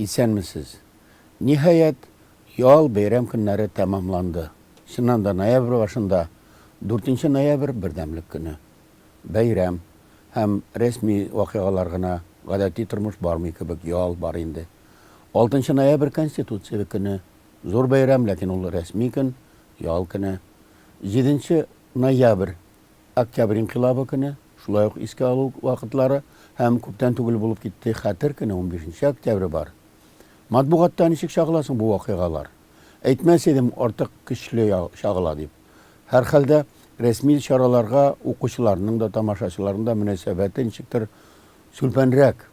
Исәнмесез. Ниһаять, ял, бәйрәм көннәре тәмамланды. Чыннан да, ноябрь башында, дүртенче ноябрь, Бердәмлек көне. Бәйрәм һәм рәсми вакыйгалар гына, гадәти тормыш бармый кебек, ял бар инде. Алтынчы ноябрь, Конституция көне. Зур бәйрәм, ләкин ул рәсми көн, ял көне. Җиденче ноябрь, Октябрь инкыйлабы көне, шулай ук искә алу вакытлары һәм күптән түгел булып китте Хәтер көне, унбишенче октябрь бар. Матбугатта ничек чагыла соң бу вакыйгалар? Әйтмәс идем, артык көчле чагыла дип. Һәрхәлдә, рәсми чараларга укучыларның да, тамашачыларның да мөнәсәбәте ничектер сүлпәнрәк.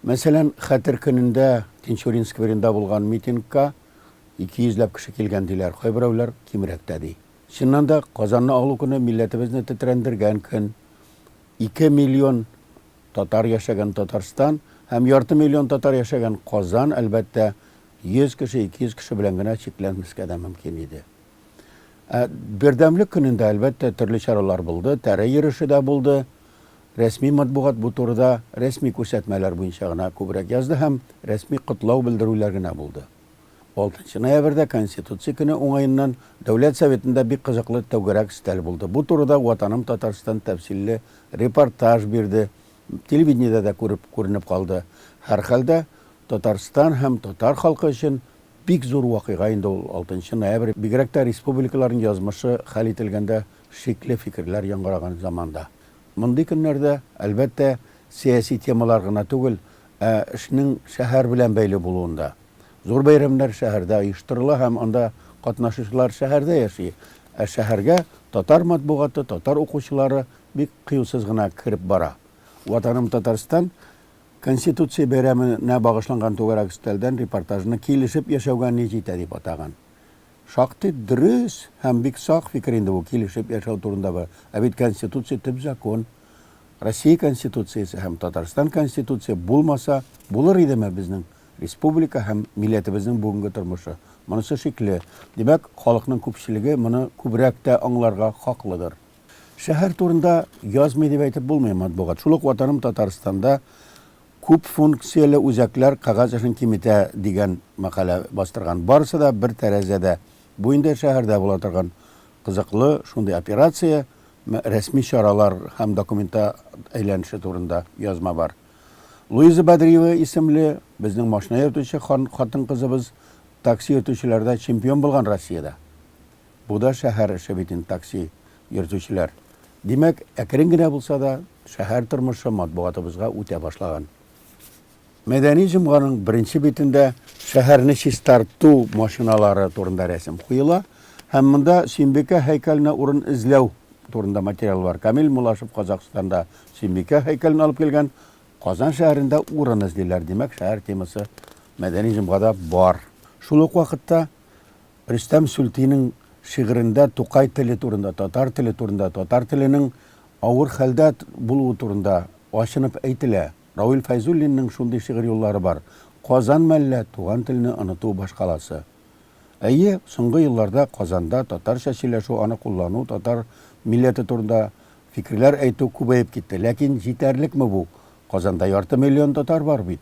Мәсәлән, Хәтер көнендә Тинчурин скверында булган митингка 200 ләп кеше килгән диләр, кайберәүләр кимрәк тә ди. Чыннан да, Казанны алу көне милләтебезне тетрәндергән көн. 2 миллион татар яшәгән Татарстан һәм ярты миллион татар яшәгән Казан, әлбәттә, 100 кеше, 200 кеше белән генә чикләнмәскә дә мөмкин иде. Ә Бердәмлек көнендә, әлбәттә, төрле чаралар булды, тәре йөреше дә булды. Рәсми матбугат бу турыда рәсми күрсәтмәләр буенча гына күбрәк язды һәм рәсми котлау белдерүләр генә булды. Алтынчы ноябрьдә Конституция көне уңаеннан Дәүләт Советында бик кызыклы түгәрәк өстәл булды. Бу турыда Ватаным Татарстан тәфсилле репортаж бирде, телевидениедә дә күреп күренеп калды. Һәрхәлдә, Татарстан һәм татар халкы өчен бик зур вакыйга инде ул алтынчы ноябрь, бигрәк тә республикаларның язмышы хәл ителгәндә шикле фикерләр яңгыраган заманда. Мондый көннәрдә, әлбәттә, сәяси темалар гына түгел, ә эшнең шәһәр белән бәйле булуында. Зур бәйрәмнәр шәһәрдә оештырыла һәм анда катнашучылар шәһәрдә яши. Ә шәһәргә татар матбугаты, татар укучылары бик кыюсыз гына кереп бара. Ватаным Татарстан Конституция бәйрәме нә багышланган түгәрәк өстәлдән репортажны Килешеп яшәүгә ни җитә дип атаган. Шактый дөрес һәм бик сак фикер инде бу килешеп яшәү турындагы. Ә бит Конституция төп закон. Россия Конституциясе һәм Татарстан Конституция булмаса, булыр идеме безнең республика һәм милләтебезнең бүгенге тормышы? Монысы шикле. Димәк, халыкның күпчелеге моны күбрәк тә аңларга хаклыдыр. Шәһәр турында язмый дип әйтеп булмый матбугат. Шул ук Ватаным Татарстанда күп функцияле үзәкләр кәгазь эшен киметә дигән мәкалә бастырган. Барысы да бер тәрәзәдә. Бу инде шәһәрдә була торган кызыклы шундый операция, рәсми чаралар һәм документа әйләнеше турында язма бар. Луиза Бәдриева исемле безнең машина йөртүче хатын-кызыбыз такси йөртүчеләрдә чемпион булган Россиядә. Бу да шәһәр эше бит инде такси йөртүчеләр. Димәк, әкрен генә булса да, шәһәр тормышы матбугатыбызга үтә башлаган. Мәдәни җомганың беренче битендә шәһәрне чистарту машиналары турында рәсем куела һәм монда Сөембикә һәйкәленә урын эзләү турында материал бар. Камил Мулашев Казахстанда Сөембикә һәйкәлен алып килгән, Казан шәһәрендә урын эзлиләр. Димәк, шәһәр темасы Мәдәни җомгада бар. Шул ук вакытта Рөстәм Сүлтинең шигырендә Тукай теле турында, татар теле турында, татар теленең авыр хәлдә булуы турында ачынып әйтелә. Равил Фәйзуллинның шундый шигырь юллары бар, Казан мәллә, туган телне оныту башкаласы. Әйе, соңгы елларда Казанда татарча сөйләшү, аны куллану, татар милләте турында фикерләр әйтү күбәеп китте. Ләкин җитәрлекме бу? Казанда ярты миллион татар бар бит.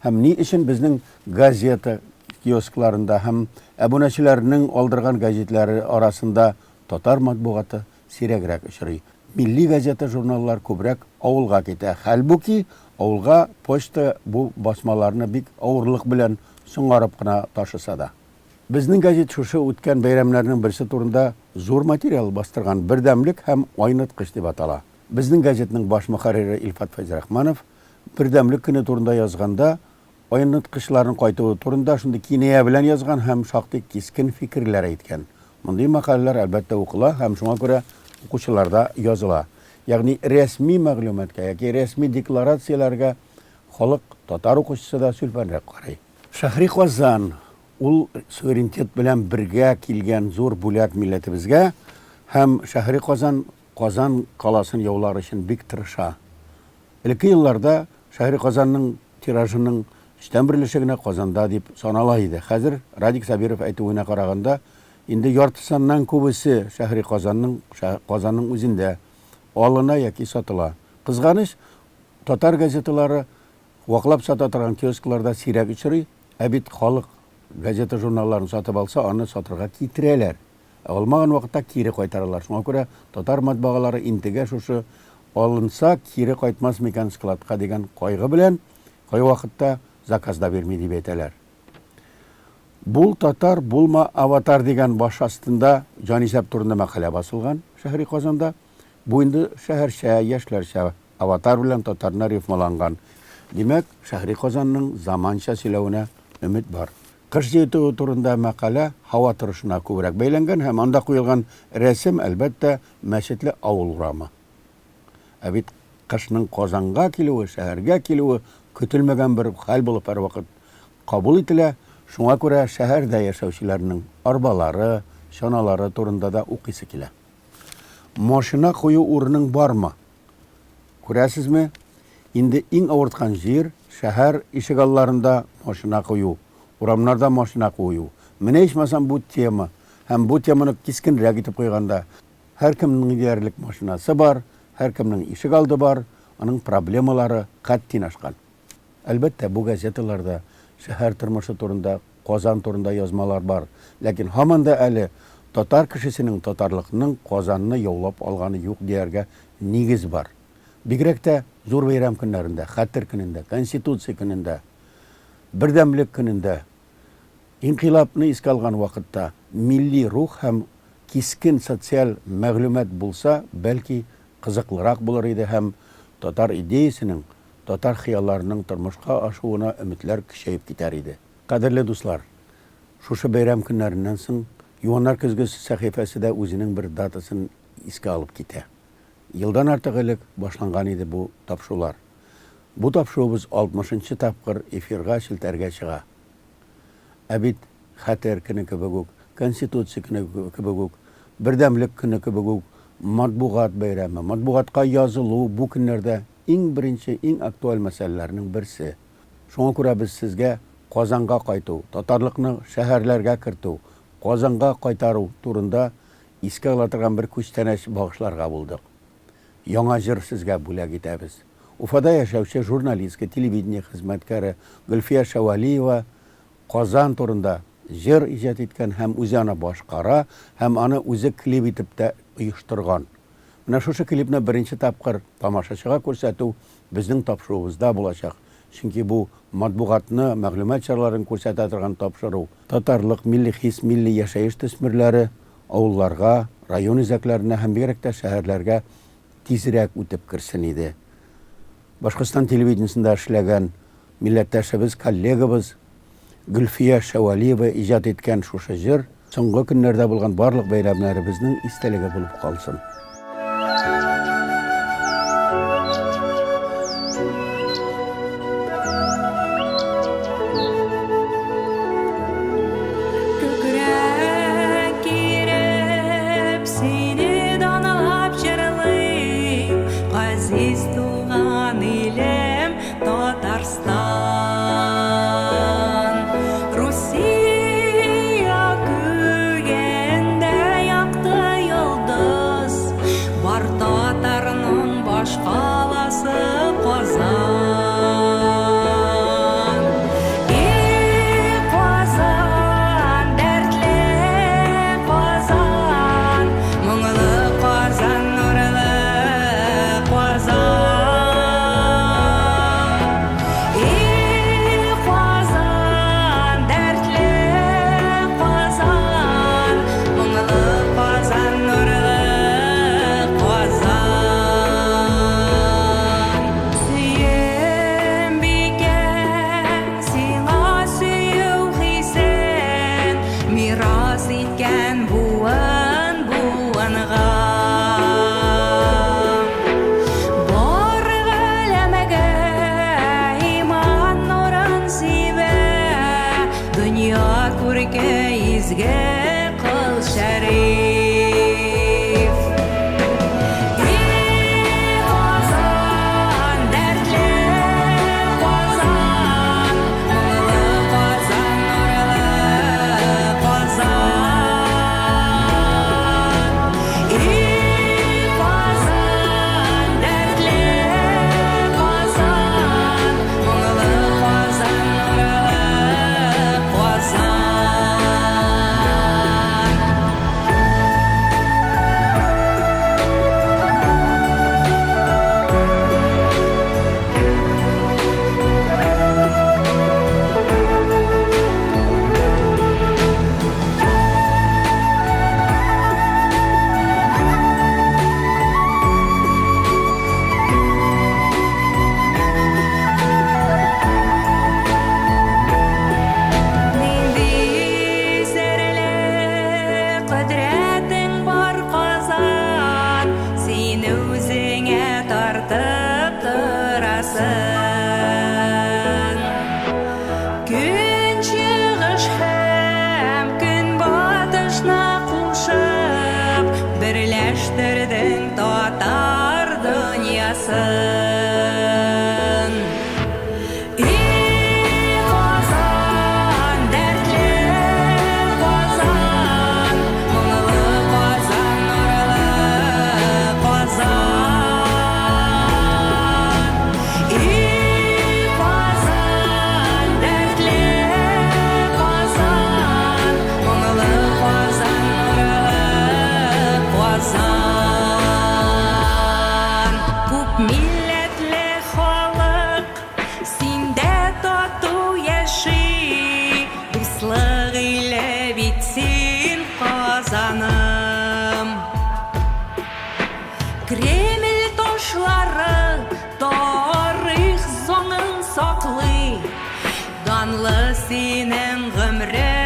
Һәм ни өчен безнең газета киоскларында һәм әбүнәчеләрнең алдырган гәҗитләре арасында татар матбугаты сирәгрәк очрый? Милли газета-журналлар күбрәк авылга китә. Хәлбуки, авылга почта бу басмаларны бик авырлык белән соңарып кына ташыса да. Безнең гәзит шушы үткән бәйрәмнәрнең берсе турында зур материал бастырган, Бердәмлек һәм айныткыч дип атала. Безнең гәзитнең баш мөхәррире Илфат Фәйзрахманов Бердәмлек көне турында язганда, айныткычларның кайтуы турында шундый киная белән язган һәм шактый кискен фикерләр әйткән. Мондый мәкаләләр, әлбәттә, укыла һәм шуңа күрә укучыларда языла. Ягъни рәсми мәгълүматка яки рәсми декларацияләргә халык, татар укучысы да сүлпәнрәк карый. Шәһри Казан, ул суверенитет белән бергә килгән зур бүләк милләтебезгә һәм Шәһри Казан Казан каласын яулар өчен бик тырыша. Элекке елларда Шәһри Казанның тиражының өчтән бер өлеше генә Казанда дип санала иде. Хәзер, Радик Сабиров әйтүенә караганда, инде яртысыннан күбесе Шәһри Казанның Казанның үзендә алына яки сатыла. Кызганыч, татар газеталары Ваклап сата торган киоскларда сирәк очрый, ә бит халык газета-журналларын сатып алса, аны сатырга китерәләр. Ә алмаган вакытта кире кайтаралар. Шуңа күрә татар матбагалары интегә шушы алынса, кире кайтмас микән складка дигән кайгы белән, кайвакытта заказ да бирми дип әйтәләр. Бул татар, булма аватар дигән баш астында җанисәп турында мәкалә басылган Шәһри Казанда. Бу инде шәһәрчә, яшьләрчә аватар белән татарны рифмаланган. Димәк, Шәһри Казанның заманча сөйләвенә өмет бар. Кыш җитүе турында мәкалә һава торышына күбрәк бәйләнгән һәм анда куелган рәсем, әлбәттә, мәчетле авыл урамы. Ә бит кышның Казанга килүе, шәһәргә килүе көтелмәгән бер хәл булып һәрвакыт кабул ителә, шуңа күрә шәһәрдә яшәүчеләрнең арбалары, чаналары турында да укыйсы килә. Машина кую урының бармы? Күрәсезме, инде иң авырткан җир, шәһәр ишегалларында машина кую, урамнарда машина кую. Менә ичмасам бу тема. Һәм бу теманы кискенрәк итеп куйганда, һәркемнең диярлек машинасы бар, һәркемнең ишегалды бар, аның проблемалары хәттин ашкан. Әлбәттә, бу газеталарда шәһәр тормышы турында, Казан турында язмалар бар. Ләкин һаман да әле татар кешесенең татарлыкның Казанны яулап алганы юк дияргә нигез бар. Бигрәк тә зур бәйрәм көннәрендә, Хәтер көнендә, Конституция көнендә, Бердәмлек көнендә, инкыйлабны искә алган вакытта милли рух һәм кискен социаль мәгълүмат булса, бәлки, кызыклырак булыр иде һәм татар идеясенең татар хыялларының тормышка ашуына өметләр көчәеп китәр иде. Кадерле дуслар! Шушы бәйрәм көннәреннән соң Юаннар көзгесе сәхифәсе дә үзенең бер датасын искә алып китә. Елдан артык элек башланган иде бу тапшулар. Бу тапшуыбыз алтмышынчы тапкыр эфирга, челтәргә чыга. Ә бит Хәтер көне кебек үк, Конституция көне кебек үк, Бердәмлек көне кебек үк матбугат бәйрәме, матбугатка язылу бу көннәрдә иң беренче, иң актуаль мәсьәләләрнең берсе. Шуңа күрә без сезгә Казанга кайту, татарлыкны шәһәрләргә кертү, Казанга кайтару турында искә ала торган бер күчтәнәч багышларга булдык. Яңа җыр сезгә бүләк итәбез. Уфада яшәүче журналистка, телевидение хезмәткәре Гөлфия Шәвәлиева Казан турында җыр иҗат иткән һәм үзе аны башкара һәм аны үзе клип итеп тә оештырган. Менә шушы клипны беренче тапкыр тамашачыга күрсәтү безнең тапшыруыбызда булачак, чөнки бу матбугатны, мәгълүмат чараларын күрсәтә торган тапшыру. Татарлык, милли хис, милли яшәеш төсмерләре авылларга, район үзәкләренә һәм бигрәк тә шәһәрләргә тизрәк үтеп керсен иде. Башкортстан телевидениесендә эшләгән милләттәшебез, коллегабыз Гөлфия Шәвәлиева иҗат иткән шушы җыр соңгы көннәрдә булган барлык бәйрәмнәребезнең истәлеге булып калсын. Күкрәк киреп, сине данлап җырлыйм, Газиз туган илем, Татарстан. Русия күгендә якты йолдыз, Бар татарның башкаласы Казан. И Казан, дәртле Казан, моңлы Казан, нурлы Казан. И Казан, дәртле Казан, моңлы Казан, нурлы Казан. хуҗасын. И Казан, дәртле Казан, моңлы Казан, нурлы Казан. И Казан, дәртле Казан, моңлы Казан, нурлы Казан. Күп милләтле халык синдә тату яши, Дуслык иле бит син, Казаным. Кремль ташлары тарих заңын саклый, Данлы синең гомрең.